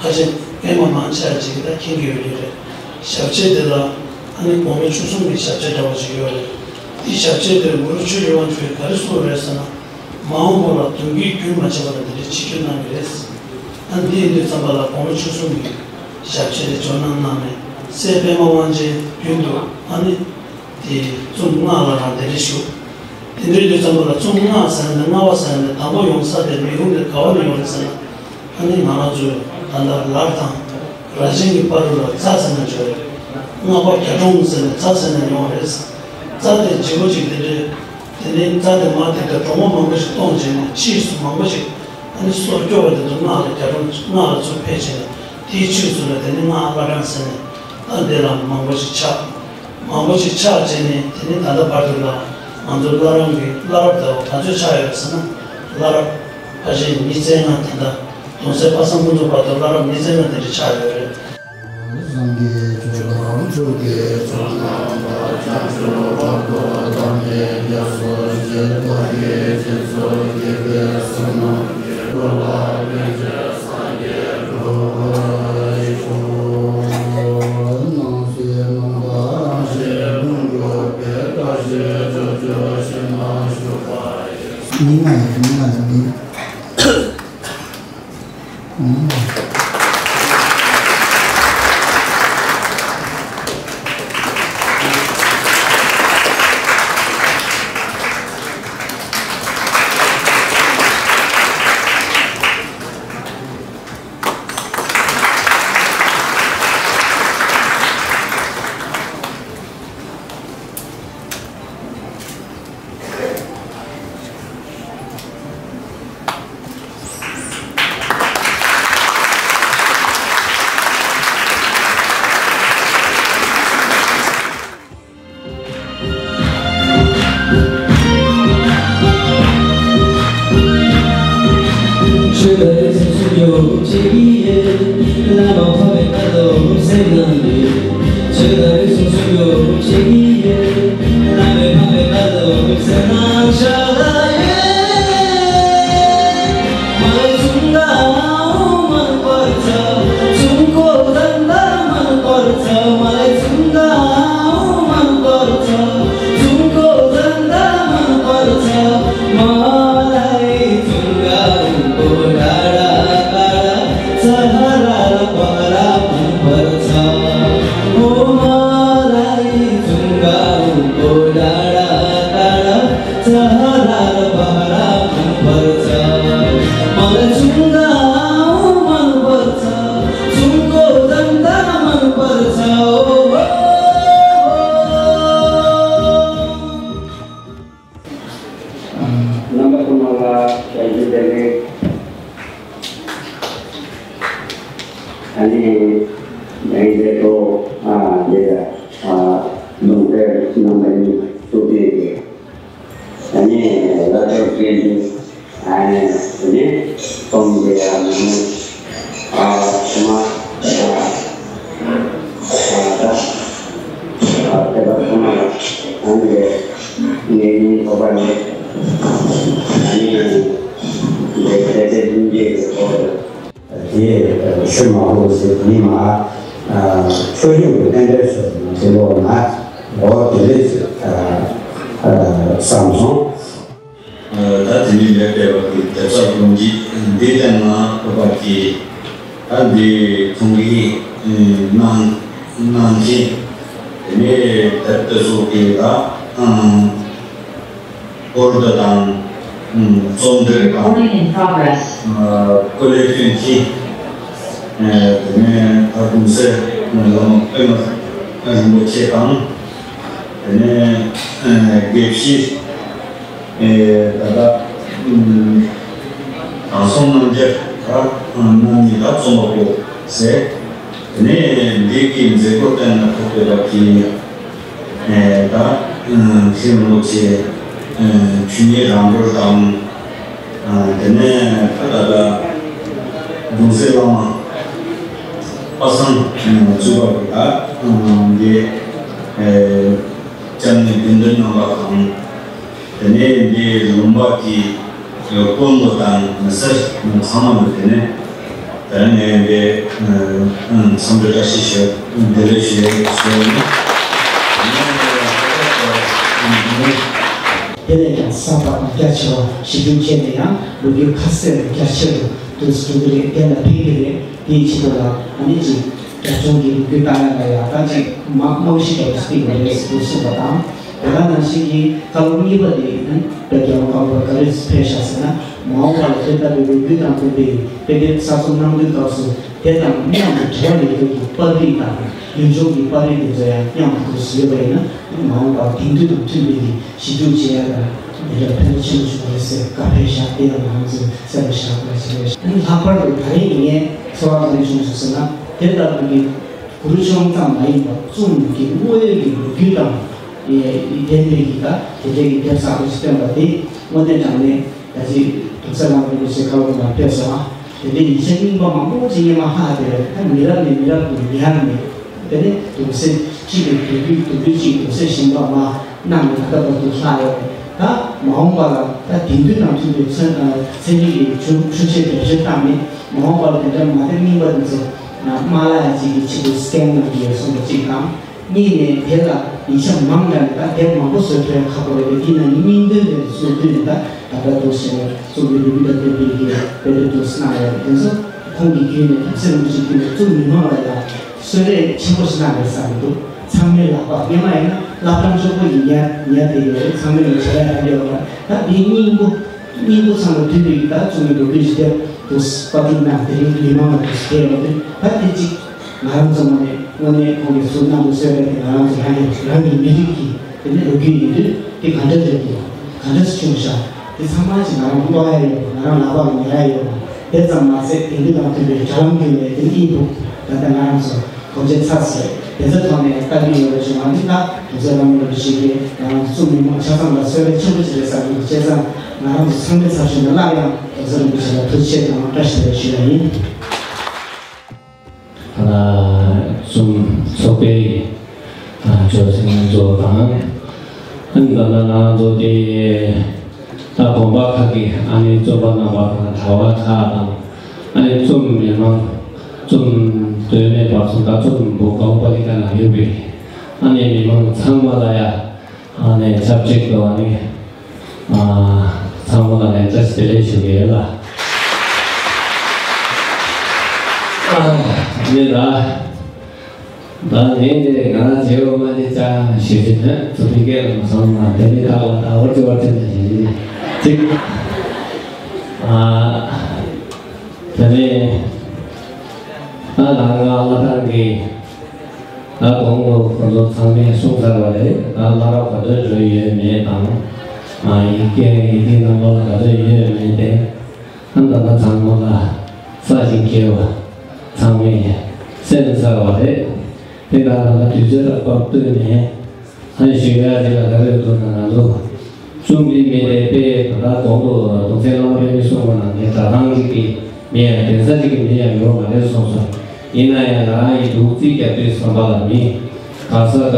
ཕལ་ཆེར་པད་མ་མང་ཆེ་བ་ཅིག་གིས་ད་མཁྱེན་གྱི་ཡོད་རྒྱུ་རེད། ཞབས་རྗེས་དེ་ལ་ཨ་ནི་དགུང་ལོ་བཅུ་གསུམ་གྱི་ཞབས་རྗེས་འདྲ་བོ་ཅིག་ཡོད་རེད། དེའི་ཞབས་རྗེས་དེར་གུ་རུ་ཆོས་ཀྱི་དབང་ཕྱུག་གིས་ག་རེ་གསུངས་རེད་ཟེར་ན། མ་འོངས་པ་ལ་གདུང་རྒྱུད་རྒྱུན་མ་ཆད་པ་ལ་དེ་འདྲའི་ཆིབས་བསྒྱུར་གནང་གི་རེད། ཨ་འདི་ཡིན་དུས་ཙམ་པ་ལ་དགུང་ལོ་བཅུ་གསུམ་གྱི་ཞབས་རྗེས་དེ་འཇོག་གནང་གནང་ནས། སྲས་པད་མ་དབང་ཆེན་རྒྱུན་དུ་ཨ་ནི་དེ་ཙུམ་སྔགས་ལ་རང་གདན་འདྲེན་ཞུ། དེ་འདྲའི་དུས་ཙམ་པ་ལ་ཙུམ་སྔགས་ཟེར་ནས་སྔགས་པ་ཟེར་ནས་དང་པོ་ཡོང་ས་དེ་མི་ཁུངས་དེ་ག་བ་ནས་ཡོང་རེད་ཟེར་ན། ཨ་ནི་ང་རང་ཚོའི་ད་ལྟ་ལར་དང་རྭ་ཅན་གྱི་བར་དུ་ལ་རྫ་ཟེར་ནས་བརྗོད་རེད། སྔགས་པ་རྒྱ་གྲོང་ཟེར་ནས་རྫ་ཟེར་ནས་ཡོང་བ་རེད། རྫ་དེ་ལྗིད་པོ་ཅིག་དེ་འདྲའི། དེ་ནས་རྫ་དེ་མར་དེ་ལྟར་གྲོང་པ་མང་པོ་ཞིག་གཏོང་བྱས་ནས་ཕྱིས་སུ་མང་པོ་ཞིག་ཨ་ནི་སོར་སྐྱོར་བ་དེ་ཚོ་སྔགས་ལ་རྒྱ་གྲོང་སྔགས་ལ་ཚུར་ཕེབས་བྱས་ནས། དེའི་ཕྱིས་སུ་ལ་དེ་ནི་སྔགས་བླ་བྲང་ཟེར་ནས་ད་འདི་ལ་མང་པོ་ཞིག་ཆགས། མང་པོ་ཞིག་ཆགས་བྱས་ནས། དེ་ནི་ད་ལྟ་བར་དུ་ལ་ང་ཚོ་བླ་བྲང་གི་བླ་རབས་དེ་ག་ཚོད་ཆགས་ཡོད་ཟེར་ན། བླ་རབས་ཕལ་ཆེར་ཉིས་བརྩེགས་ལྔ། ད་ལྟ་གདུང་སྲས་པ་སངས་ཕུན་ཚོགས་བར་དུ་བླ་རབས་ཉིས་བརྩེགས་ལྔ་དེ་འདྲ་ཆགས་ཡོད་རེད། སངས་རྒྱས་ཆོས་དང་ཆོས་ཀྱི་མཆོག་རྣམས་པ། བྱང་ཆུབ་བར་དུ་བདག་ནི་རྒྱ་མཚོ་ཆེ། བདག་གིས་སྦྱིན་སོགས་བགྱིས་པའི་བསོད་ནམས་ཀྱིས། འགྲོ་ལ་ཕན་ཕྱིར་སངས་རྒྱས་འགྲུབ་པར་ཤོག། སྣང་སྲིད་རྣམ་དག་རང་བཞིན་ལྷུན་གྲུབ་པའི། བཀྲ་ཤིས་སྤྱོད་མཆོག་ཞིང་དུ་བཞུགས་པ་ཡི། མི་ང་ཡི་མི་ང་ལ་མི། རྣམ་པ་ཚང་མ་ལ་བཀྲ་ཤིས་བདེ་ལེགས། ཨ་ནི་ངའི་མཛད་གཙོ་ཨ་འདི་ཨ་ལུང་བསྟན་རྣམ་པ་གཉིས་གཙོ་མཛད་ཀྱི་ཨ་ནི་བླ་སྤྲུལ་དགེ་འདུན་ཨ་ནི་དེ་ནས་སྟོང་པའི་ཨ་ནི་ཨ་ཕྱི་མ་ཨ་ཨ་ད་ཨ་དེ་བ་ཚང་མ་ཨ་ནི་ངེད་གཉིས་ཐོག་པ་ནས་ཨ་ནི་འདི་དེ་དེ་འདི་འདི་གི་ཐོག་ཏུ། དེ་ཤུལ་མ་ལོ་ཟེར་མི་མ་ཆོས་སྐྱོང་གི་རྟེན་འབྲེལ་སོགས་མ་དེ་ལོ་ན་འོ་དེ་རེད་ཟེར་བསམ་སོང་། ད་དེ་ནི་མེད་པའི་བར་གྱི་དེབ་གསར་ལུང་གི་འདི་ལྟ་ན་ཐོབ་པ་གི་ད་འདི་ཁོང་གིས་གནང་གནང་གི་དེ་ནས་དེབ་དེ་ཚོ་གི་ད་ཨང་། ཧོར་ཟླ་དང་། རྩོམ་འབྲི་དང་། Recording in progress. ཀོ་ལེ་ཀུན་གྱི། དེ་ནས་ད་གུང་སེང་བླ་མ་པདྨ་རིན་པོ་ཆེ་དང་། དེ་ནས་དགེ་བཤེས། ད་ལྟ་དྲང་སྲོང་རྣམ་རྒྱལ་ད་རྣམ་གཉིས་ད་རྩོམ་པ་པོ་ཟེར། དེ་ནས་འདི་གི་མཛད་སྒོ་སྟེང་ན་ཐོག་པའི་བར་གྱི། ད་ཤེས་རིན་པོ་ཆེ་ཆོས་ཉིད་རང་གྲོལ་དང་། དེ་ནས་ད་ལྟ་གུང་སེང་བླ་མ་པ་སངས་གཙོས་པ་གི་ད་འདི་སྐྱབས་གནས་དགེ་འདུན་རྣམ་པ་དང་། དེ་ནས་འདི་ལུང་པ་གི་དཀོན་པོ་དང་མི་སེར་ཚང་མ་ལ་དེ་ནས་དེ་ནས་འདི་འཚམས་འདྲི་བཀྲ་ཤིས་ཞུ། བདེ་ལེགས་ཞུ་ཞུ་ཡིན། དེ་ནས་ཀྱང་གསར་པ་དང་རྒྱ་ཆེ་བ་ཞིབ་འཇུག་བྱས་ནས་ཡང་ལོ་རྒྱུས་ཁ་གསལ་རྒྱ་ཆེ་རུ་དུ་འགྲོ་གི་རེད། གཏན་ལ་ཕེབས་ཀྱི་རེད། དེའི་ཆེད་དུ་ལ་ཨ་ནི་ཅིག་རྒྱབ་ལྗོངས་ཀྱི་ལོ་རྒྱུས་ལྟ་ཡ་ལ་ཡ་ད་ཅིག་མ་རྨང་གཞི་ལྟ་བུ་ཞིག་བརྩིས་པ་རེད་ཟེར་དུ་གསུངས་པ་དང་། དེ་ག་ནང་བཞིན་གྱི་བཀའ་སློབ་གཉིས་པ་དེ་ནི་བོད་རྒྱལ་ལོ་ཀོང་པོར་ག་རེ་བྱས་ཤག་ཟེར་ན། མ་འོངས་པ་ལ་དེ་ལྟ་བུའི་ལོ་རྒྱུས་དང་མཐུན་པའི་དཔེ་དེབ་གསར་རྩོམ་གནང་དུས་སྐབས་སུ་དེ་དང་མཉམ་དུ་འབྲེལ་བ་ཡོད་པའི་པར་རིས་དང་ཡུལ་ལྗོངས་ཀྱི་པར་རིས་དེ་ཚོ་ཡང་མཉམ་དུ་འདུག་སེ་ཡོད་པ་ཡིན་ན། མ་འོངས་པར་དེང་དུས་དང་མཐུན་པའི་ཞིབ་འཇུག་བྱེད་ཡ་དང་དེ་འདྲ་ཕན་ཐོགས་ཆེན་པོ་བྱུང་བ་རེད་ཟེར་བཀའ་ཕེབས་ཤག་དེ་ཡང་ང་ཚོས་གསལ་པོ་ཞེ་དྲག་ཞིག་རེད། ལྷག་པར་དུ་ད་རེས་ངས་ཚོར་བ་ག་རེ་བྱུང་སོང་ཟེར་ན། དེ་ལྟ་བུའི་གུ་རུ་ཆུང་ཙམ་མ་ཡིན་པར་རྩོམ་གྱི་དངོས་ཡོད་ཀྱི་ལོ་རྒྱུས་དང་ལྡན་པའི་གི་ད་དེ་འདྲའི་གི་དེབ་གསར་པ་ཞིག་བཏོན་པ་དེ་དངོས་གནས་དྲང་གནས་ད་ཅིག་གདུང་སེམས་བླ་མ་རིན་པོ་ཆེ་བཀའ་སློབ་ལ་ཕེབས་སོང་ཨ། དེ་འདྲའི་ཡིག་ཆ་རྙིང་པ་མང་པོ་ཅིག་སྔོན་མ་ཧ་དེ་རེད། ད་མི་རབས་ནས་མི་རབས་ཀྱི་ཉར་ནས་དེ་ནས་གདུང་སེམས་གཅིག་གི་དུས་རྒྱུན་དུས་རྒྱུན་གཅིག་གདུང་སེམས་གཞན་པ་མ་གནང་ནས་ད་ལྟ་བར་དུ་ལྷག་ཡོད་རེད། ད་མ་འོངས་པ་ལ་ད་དེང་དུས་དང་མཐུན་པའི་ཚན་ཚན་རིག་གི་འཕྲུལ་འཕྲུལ་ཆས་བེད་སྤྱོད་བཏང་ནས་མ་འོངས་པ་ལ་དེ་འདྲ་མ་དེབ་རྙིང་པ་འདི་ཚོ་མ་བརླག་ཡ་གཅིག་གི་ཆེད་དུ་སི་ཀེན་གནང་གི་ཡོད་གསུངས་པ་གཅིག་དང་། གཉིས་ནས་དེ་ལ་ཡིག་ཆ་མང་དྲགས་ནས་ད་དེབ་མང་པོ་བཟོ་ཐུབ་ཡ་ཁག་པོ་རེད་པས། དེའི་ནང་ནས་སྙིང་དོན་དེ་ཚོ་བསྡུས་ནས་ད་ད་ལྟ་འདུག་ཟེར་ནས་རྩོམ་པའི་ལུགས་ལ་བསྟན་པའི་གི་དཔེ་དེབ་འདུག་སེ་གནང་ཡོད་རེད། དེ་ཚོ་ཁོང་གི་བརྒྱུད་ནས་གདུང་སེམས་རིན་པོ་ཆེ་བརྒྱུད་ནས་གཙོ་མི་མང་ལ་ཡང་གསོལ་རས་ཆེན་པོ་ཞིག་གནང་རེད་བསམ་གྱི་འདུག་ཚང་མའི་ལག་པ་སྔོན་མ་ཡིན་ན་བླ་བྲང་ཆོས་འཁོར་གྱི་ཉ་ཉ་དེ་ཡོད་རེད། ཚང་མའི་ལ་བྱ་ཡ་ཡོད་རེད། ད་དེའི་སྙིང་པོ་སྙིང་པོ་ཚང་མ་བསྡུས་པའི་ད་རྩོམ་པའི་ལོ་རྒྱུས་ཤིག་དེབ་འདུག་སེ་པར་སྐྲུན་གནང་། དེ་རིང་མི་མང་ལ་འདུག་སེ་སྤེལ་ཡོང་དུས་ད་དེ་གཅིག་ང་རང་ཚོ་ངོས་ནས་དངོས་གནས་ཁོང་གིས་ཚུར་གནང་དུས་གསོལ་རས་དེ་ང་རང་ཚོ་རང་གི་རང་གི་མི་རིགས་ཀྱི་དེ་ནས་ལོ་རྒྱུས་ཡིན་དུས་དེ་ག་འདྲ་རེད་འདུག་ག་འདྲ་བྱུང་ཤག་དེ་ཚང་མ་ཅིག་ང་རང་ཀློག་ཡ་ཡོད། ང་རང་ལག་པ་ལ་ཉར་ཡ་ཡོད། དེ་ཙམ་མ་ཟད་དེང་དུས་དང་མཐུན་པའི་དྲ་ལམ་བརྒྱུད་ནས་དེ་ནས་ཨི་བུག་ད་ལྟ་ང་རང་ཚོ་གོ་འབྱེད་ཚར་ཟེར་དེ་ཚོའི་ཐོག་ནས་ལྟ་གི་ཡོད་པ་བྱུང་བ་འདི་ད་དུས་ཚོད་རང་མི་ལ་བཞི་གི་ང་རང་ཚོ་གཙོ་མི་མང་ཆ་ཚང་ལ་གསོལ་རས་ཆེན་པོ་ཅིག་རེད་བསམ་གྱི་འདུག་བྱས་ཙང་། ང་རང་ཚོ་ཚང་མའི་ཚབ་ཞུས་ནས་སླར་ཡང་རྡོ་རྗེ་རིན་པོ་ཆེ་ལ་ཐུགས་རྗེ་ཆེ་དང་བཀྲ་ཤིས་བདེ་ལེགས་ཞུ་ཡ་ཡིན། ཨ་ནི་ཚོགས་པའི་ཨ་ཆོས་སེམས་ཚོགས་དང་། ཨ་ནི་ད་ལྟ་ང་ཚོ་དེ་ད་དགོན་པ་ཁག་གི་ཨ་ནི་བཙུན་པ་རྣམ་པ་དང་གྲྭ་པ་ཁག་དང་། ཨ་ནི་བཙུན་མི་མང་བཙུན་དོན་མེད་པར་སོང་ད་བཙུན་པོ་ཀའོ་པ་ལི་ཀ་ན་ཡོད་པའི་ཨ་ནི་མི་མང་ཚང་མ་ལ་ཡ། ཨ་ནི་ཆབས་ཅིག་ཏུ་ཨ་ནི་ཨ་ཚང་མ་ལ་ནས་བཀྲ་ཤིས་བདེ་ལེགས་ཞུ་གི་ཡོད་ལ། ཨ་ནི་ད་ད་ངས་དེ་ང་རང་བྱེད་འོ་མ་དེ་ཅང་ཞུ་རྒྱུ་མེད། ཚུར་ཕི་སྐད་ལ་མ་སོང་ན་དེ་ནི་ད་ལ་ད་འོར་ཅི་འོར་ཅི་ན་ཞུ་རྒྱུ་ཅིག་ཨ་དེ་ནས་ད་ང་རང་ཨ་མ་ཐང་གི་ད་གོང་དུ་ཁོང་ཚོ་ཚང་མས་གསུངས་ཚར་བ་རེད། ད་བླ་རབས་ག་དུས་འགྲོ་ཡི་ཡོད་མེད་དང་། ཨ་ཡི་གེ་ཡི་གེ་རྣམ་པ་ལ་ག་དུས་ཡོད་མེད་དེ། ཨ་ད་ལྟ་ཚང་མ་ལ་ས་ཞིང་སྐྱེ་བ་ཚང་མས་གསན་ཚར་བ་རེད། དེ་ད་ལྟ་དུས་ཚོད་ལ་བབ་བསྟུན་ནས། ཨ་ནི་ཞུ་ཡ་དེ་ལ་ད་རེས་དུ་ན་ང་ཚོ་གསུང་གི་མི་དེ་དཔེ་ད་ལྟ་གོང་དུ་གདུང་སྲས་བླ་མ་དཔལ་མི་གསུང་བ་ནང་བཞིན་གྲྭ་ཚང་ཞིག་གི་མི་ཡང་གདན་ས་ཞིག་གི་མི་ཡང་ཡོད་མ་རེད་གསུངས་སོང་། ཡིན་ན་ཡང་ང་རང་ཡི་འདུག་རྩིས་རྒྱབ་དུས་བསམ་པ་ལ་མི་ག་ས་ག་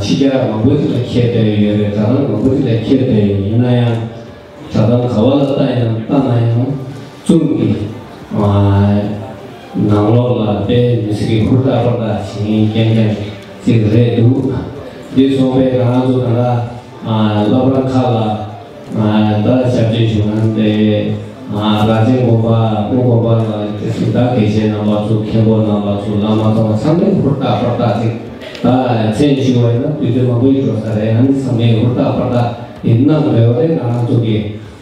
ཕྱི་རྒྱལ་མང་པོ་ཞིག་ལ་ཁྱེར་བསྡད་ཡོད་རེད། གྲྭ་ཚང་མང་པོ་ཞིག་ལ་ཁྱེར་བསྡད་ཡོད། ཡིན་ན་ཡང་གྲྭ་ཚང་ག་བ་ལ་ལྟ་ཡང་ལྟ་ན་ཡང་བཙུན་གྱི་ནང་ལོགས་ལ་དཔེ་མི་སྲིད་ཀྱི་ཧུར་ཐག་པར་ཐག་བྱེད་མཁན་རྐྱང་རྐྱང་ཅིག་རེད་འདུག་འདི་སོང་པས་ང་རང་ཚོ་ད་ལྟ་བླ་བྲང་ཁག་ལ་ད་ཞབས་ཕྱི་ཞུ་མཁན་དེ་རྭ་ཅན་དགོན་པ་སྐུ་དགོན་པ་ལ་དེ་སྲིད་ད་དགེ་བཤེས་རྣམ་པ་ཚོ་མཁན་པོ་རྣམ་པ་ཚོ་བླ་མ་ཚོ་ཚང་མས་ཧུར་ཐག་པར་ཐག་ཅིག་ད་མཚན་ཞུ་བ་ཡིན་ན་དུས་ཚོད་མང་པོ་ཡིན་འགྲོ་ས་རེད། ཨ་ནི་ཚང་མས་ཧུར་ཐག་པར་ཐག་དེ་གནང་དགོས་པ་རེད། ང་རང་ཚོ་གི་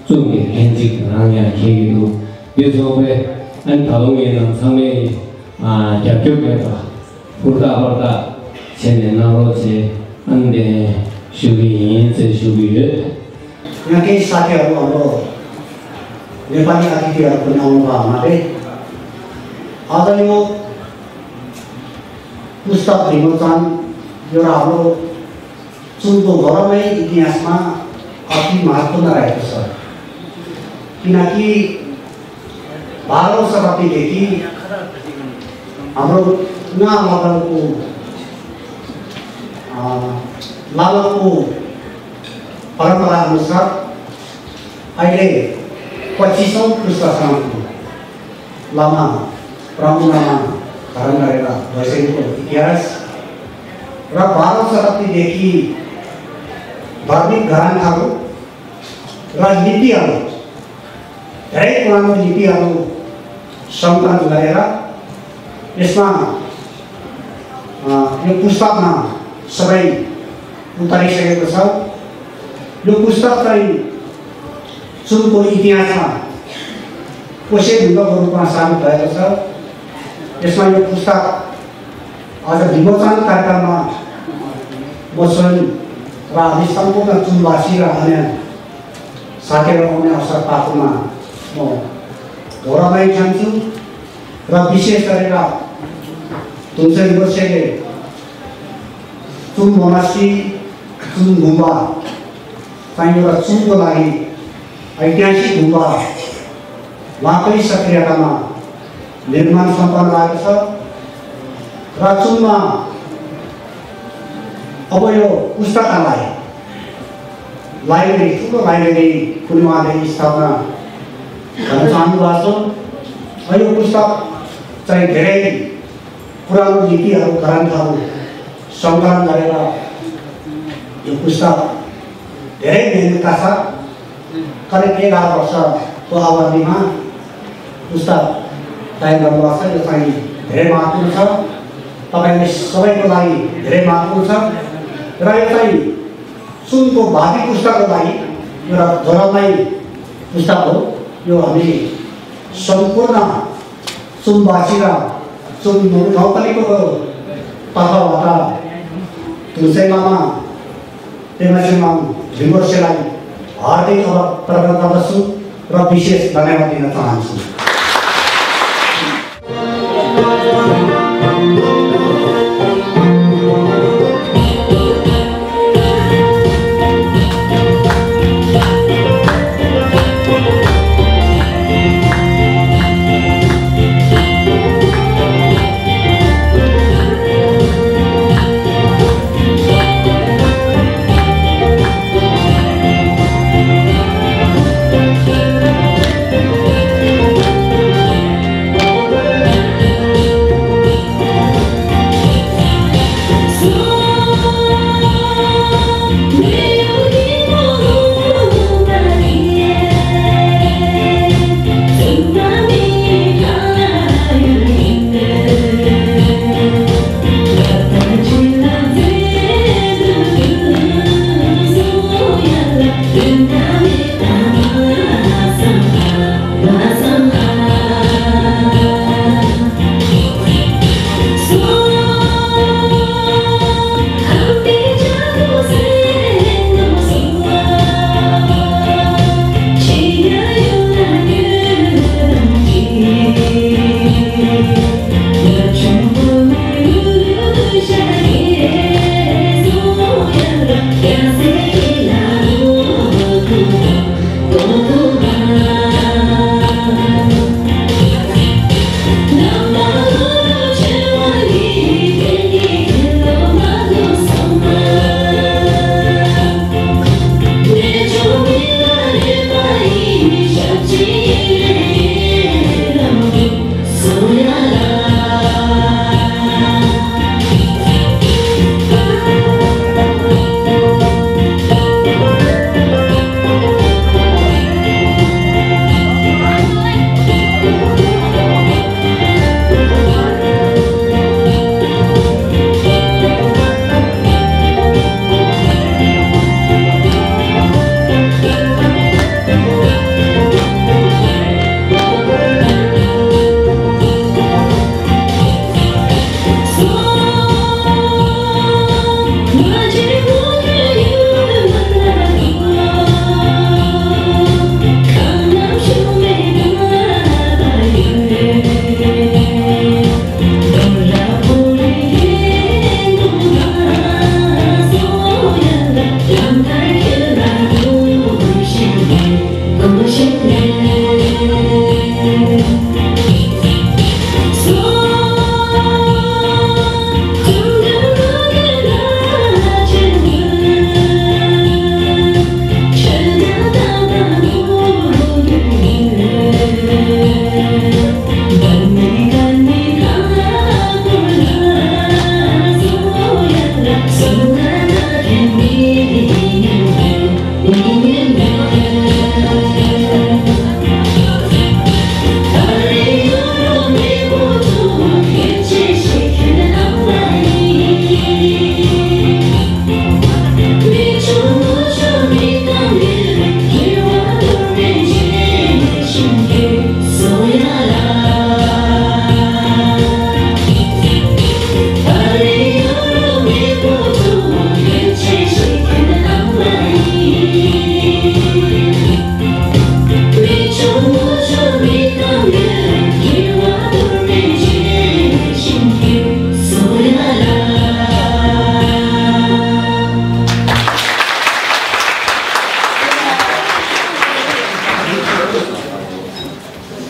བཙུན་གྱི་ལྷན་ཅིག་རང་ཡང་འཁེལ་གྱི་འདུག་འདི་སོང་པས་ཨ་ནི་ད་རུང་ཡིན་ནའང་ཚང་མས་རྒྱབ་སྐྱོར་མེད་པ་ཧུར་ཐག་ཧུར་ཐག་བྱས་ནས་གནང་རོགས་བྱེད། ཨ་ནི་དེ་ཞུ་གི་ཡིན་ཟེར་ཞུ་གི་ཡོད། ང་གའི་ས་ཐེ་རུ་ཨ་རོ་ནེ་པ་ལི་ཨ་ཐི་ཐི་ཨ་རོ་ཁོ་ནའོ་བ་མ་རེད། ཨ་ད་ཡོ་ཀུ་སྟབ་རི་མོ་ཙང་ཡོ་ར་ཨ་རོ། ཚུལ་དུ་ལོ་ར་མའི་ཨི་ཏི་ཧ་སི་ན་ཨ་ཕི་མ་ཁོ་ན་ར་ཡོད་ས། ཁི་ན་ཁི་བ་རོ་ས་ར་པི་ལེ་ཁི་ཨ་མ་རོ་ང་ལ་དང་ཀུ་ལ་ལ་ཀུ་པ་ར་པ་ར་ཨ་ནུ་སར་ཨའི་ལེ་པ་ཅི་སོང་ཀུ་ས་སང་ཀུ། བླ་མ་པྲ་མོ་བླ་མ་ག་ར་ན་རེ་ལ་བ་ཤེ་ཀོ་ཨི་ཏི་ཧ་སི་ར་བ་རོ་ས་ར་པི་ལེ་ཁི་བར་མི་ག་ར་ན་རུ་ར་ལི་པི་ཨ་རུ་རེ་ཀོ་ན་ལི་པི་ཨ་རུ་ཤང་ཀ་ན་རེ་ར་ཨིས་མ་ཡོ་ཀུ་སྟབ་ན་ས་བའི་ཨུ་ཏ་རི་ཤ་ཡོ་ཀ་ས་ཡོ་ཀུ་སྟབ་ཏ་ཡི་ཚུལ་ཀོ་ཨི་ཏི་ཧ་སི་ཀོ་ཤེ་མི་འདོག་གོ་རུ་པ་སང་ཏ་ཡོ་ཀ་ས་ཨིས་མ་ཡོ་ཀུ་སྟབ། ཨ་ཟ་བི་མོ་ཙང་ཀར་ཀར་མ་མོ་སོན་ར་བི་སམ་པོ་ན་ཙུམ་བ་སི་ར་ཨ་ནེ་ས་ཀེ་ར་ཨོ་ནེ་ཨ་སར་པ་ཀུ་མ་མོ་དོ་ར་མའི་ཁྱམ་ཚུ་ར་བི་ཤེ་ས་རེ་ར་དུང་སེ་རི་བོ་ཤེ་ལེ་ཙུམ་མོ་ན་སི་ཙུམ་མུམ་བ། ད་ཡོད་ལ་ཙུམ་པོ་ལ་ཡིན། ཨ་ཡིག་ཀྱང་ཞིག་དགོངས་པ། ལག་པའི་ས་ཁྲི་ཡ་ཀ་མ། ལེགས་མ་བསམ་པ་ལ་ཡོད་ས། ར་ཙུམ་མ། ཨ་བོ་ཡོ་ཀུ་ས་ཀ་ལ་ཡིན། ལ་ཡིན་རེད་ཙུམ་པོ་ལ་ཡིན་རེད། ཁུ་ནི་མ་རེད་ས་ན། ག་ཚང་བ་སོ། ཨ་ཡོ་ཀུ་ས་ཀ་ཙ་ཡི་དེ་རེད། ཁོ་རང་ལོ་ཉིས་ཀྱི་ཡར་ལོ་ག་རང་ཁ་ལོ་ཤང་ཀ་རང་ག་རེ་ལ་ཡོད་ཀུ་སྟབས་དེ་རེ་མེད་ནི་ཀ་ས་ཀ་རེ་ཀེ་ལ་རོ་ས་ཏོ་ཨ་བ་མི་མ་ཀུ་སྟབས་ཏའི་ལ་ལོ་ས་ཡོད་ས་ཡིན་དེ་རེ་མ་ཀུ་ས་ཏ་པའི་མི་ས་བའི་ཀུ་ལ་ཡིན་དེ་རེ་མ་ཀུ་ས་ར་ཡོད་ས་ཡིན། སུམ་ཀོ་བ་དི་ཀུ་སྟབས་ཀུ་ལ་ཡིན་ཡོད་ར་རྡོ་ར་མ་ཡིན་ཀུ་སྟབས་ཀུ་ཡོད་བ་མི་ཡིན། སོང་ཀུ་ན། ཙུམ་བ་ཅི་ར། ཙུམ་ནོ་ནོ་ཏ་ལི་ཀོ་ཀོ། པ་ཧ་བ་ཏ། དུང་སེ་མ་མ། པེ་མ་ཤི་མ། རི་མོ་ཤེ་ལ་ཡི། ཨར་ཏི་ཨ་བ་པ་ར་ཏ་ཏ་སུ། ར་བི་ཤེས་ལ་ནེ་བ་ཏི་ན་ཙང་སུ།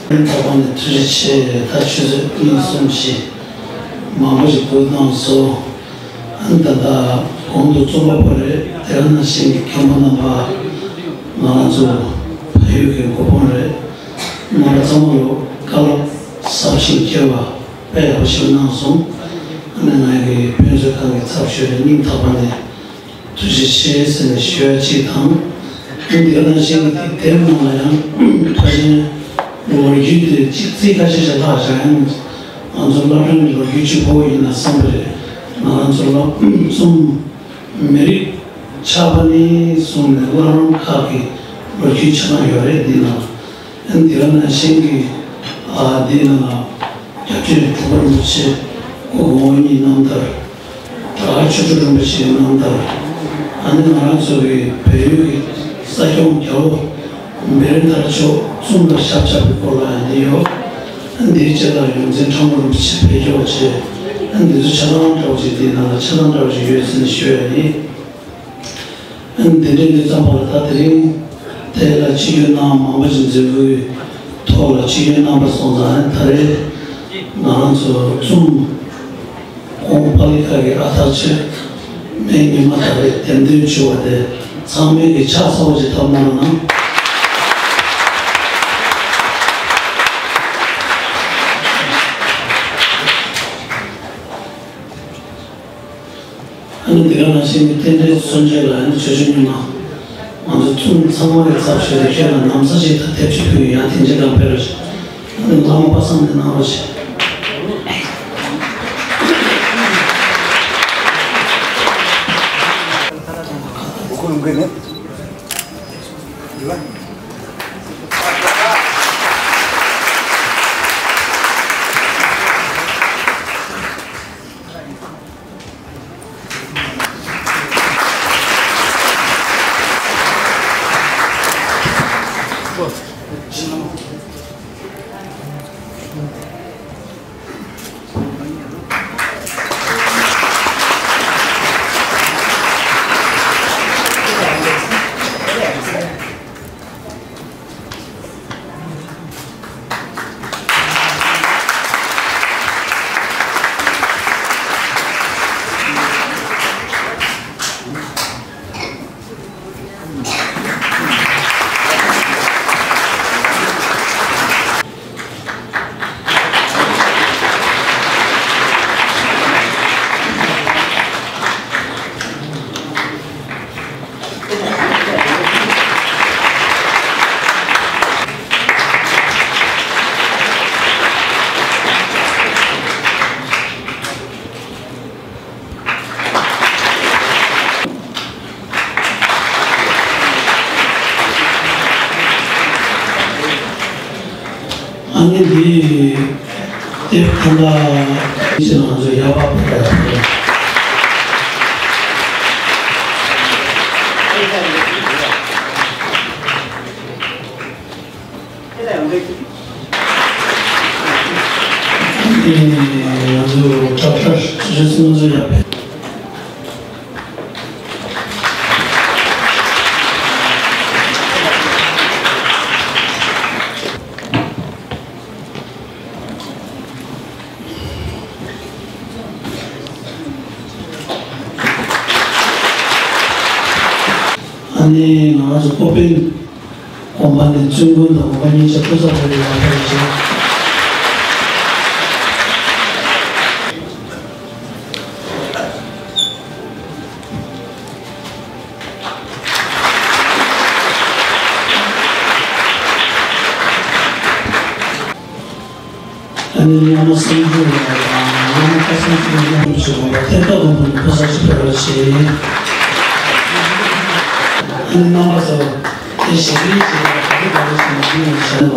ཐོག་མ་ནས་ཐུགས་རྗེ་ཆེ། ད་ཆུ་ཚོད་གཉིས་གསུམ་ཞིག་མང་པོ་ཞིག་སྒུག་གནང་སོང་། ཨ་ནི་ད་ལྟ་གོང་དུ་རྩོམ་པ་པོ་རེད། དེ་ག་ནང་བཞིན་གྱི་མཁན་པོ་རྣམ་པ། ང་རང་ཚོ་བལ་ཡུལ་གྱི་འགོ་དཔོན་རེད། རྣམ་པ་ཚང་མ་ལ་བཀའ་སློབ་ཟབ་ཞིང་རྒྱས་པ་དཔེ་ཡག་པོ་ཞིག་གནང་སོང་། ཨ་ནི་ང་གི་དཔེ་མཛོད་ཁང་གི་ཚབ་ཞུས་ནས་སྙིང་ཐག་པ་ནས་ཐུགས་རྗེ་ཆེ་ཟེར་ནས་ཞུ་ཡ་གཅིག་དང་། ཨ་ནི་དེ་ག་ནང་བཞིན་གྱི་དེབ་ནང་ལ་ཡང་ཕལ་ཆེར་ལོ་རྒྱུས་དེ་གཅིག་ཚིག་ཁ་ཤས་ཤིག་ལྷག་བཞག་ཡང་། ང་ཚོ་སློབ་གྲྭའི་ལོ་རྒྱུས་གཅིག་པོ་ཡིན་ན་བསམ་པ་རེད། ང་རང་ཚོ་སློབ་གསུམ་མི་རིགས་ཆགས་པ་ནས་བཟུང་ནས་བླ་རུང་ཁག་གི་ལོ་རྒྱུས་ཆ་ཚང་ཡོད་རེད། འདི་ནང་ཨ་ནི་དེ་ག་ནང་བཞིན་གྱི་ཨ་འདི་ནང་སྐྱབས་རྗེ་གྲུབ་པ་རིན་པོ་ཆེ་སྐུ་ངོ་བོ་ཉིད་རྣམ་ཐར། གྲྭ་པ་ཆོས་དྲུག་རིན་པོ་ཆེའི་རྣམ་ཐར། ཨ་ནི་ང་རང་ཚོ་གི་བལ་ཡུལ་གྱི་ས་སྐྱོང་རྒྱལ་པོ་བེ་རི་ཐར་མཆོག་གསུམ་ལ་ཞབས་བཅགས་པའི་སྐོར་ལ་ཡང་འདི་ཡོད། ཨ་ནི་འདིའི་རྗེས་ལ་ཡོངས་འཛིན་ཁྲ་འགུ་རིན་པོ་ཆེ་བོད་སྐྱོར་བ་བྱས། ཨ་ནི་འདི་ཚོ་ཆ་ཚང་འདྲ་བོ་ཅིག་འདིའི་ནང་ལ་ཆ་ཚང་འདྲ་བོ་ཅིག་ཡོད་ཟེར་ནས་ཞུ་ཡ་ཡིན། ཨ་ནི་འདི་འདྲའི་འདི་ཙམ་པ་ལ་ད་དེ་རིང་དེ་ལ་ཆིབས་བསྒྱུར་གནང་མང་པོ་ཞིག་མཛད་སྒོའི་ཐོག་ལ་ཆིབས་བསྒྱུར་གནང་པ་སོང་ཙང་། ཨ་ནི་ད་རེས་ང་རང་ཚོ་གསུམ་ཀོང་པ་ལི་ཁ་གི་ཨ་ཐག་ཆོད་མའི་ཉི་མ་ད་རེས་འདེམས་ཐོན་བྱུང་བ་དེ་ཚང་མས་ཀྱི་ཕྱག་འཚལ་བ་ཞིག་འཐབ་གནང་རོགས་གནང་། ཨ་ནི་དེ་ག་ནང་བཞིན་གྱི་རྟེན་འབྲེལ་མཚོན་བྱེད་ལ་ཨ་ནི་ཆོས་སྐྱོང་སྙིང་མ། ང་ཚོ་ཚང་ཚང་མ་གི་ཚབ་ཞུས་ཏེ་ཁྱེད་ལ་ནམ་ཟླ་ཞིག་དང་དེབ་ཅིག་ཕུལ་ཡོད། ཡང་དེ་འདྲའི་གང་ཕེབས་རོགས་ཞེས། ཨ་ནི་བླ་མ་པ་སངས་ནས་གནང་རོགས་ཞེས། ཨ་ནི་འདི་དེབ་ཐང་ལ་ཕྱི་ལ་ང་ཚོ་ཡག་པ་ཕེབས་པ་ཡག་པོ། ང་ཚོ་ཌོག་ཊར་རེས་ང་ཚོ་ཡག་པོ། ཨ་ནི་ང་རང་ཚོ་ཀོ་པན་གོམ་པ་ནས་བཙུན་དགོན་དང་གོམ་པ་གཉིས་ཆ་སྐུ་ཚབ་ཕེབས་པའི་ལམ་ཁ་བཞེས། ཨ་ནི་བླ་མ་སེང་ཆུང་ལགས་དང་བླ་མ་ཁ་སང་ཚོ་མཉམ་དུ་བྱུང་བ་ཐེབས་རྟ་དགོན་པ་ནས་ཕོ་གསར་ཞིག་ཕེབས་པར་བྱེད། ཨ་ནི་རྣམ་པ་ཚོ་དེ་ཞལ་རས་ཀྱི་ལ་ག་རེ་ག་རེ་ཞིག་མ་ཡིན་ཞེ་ན།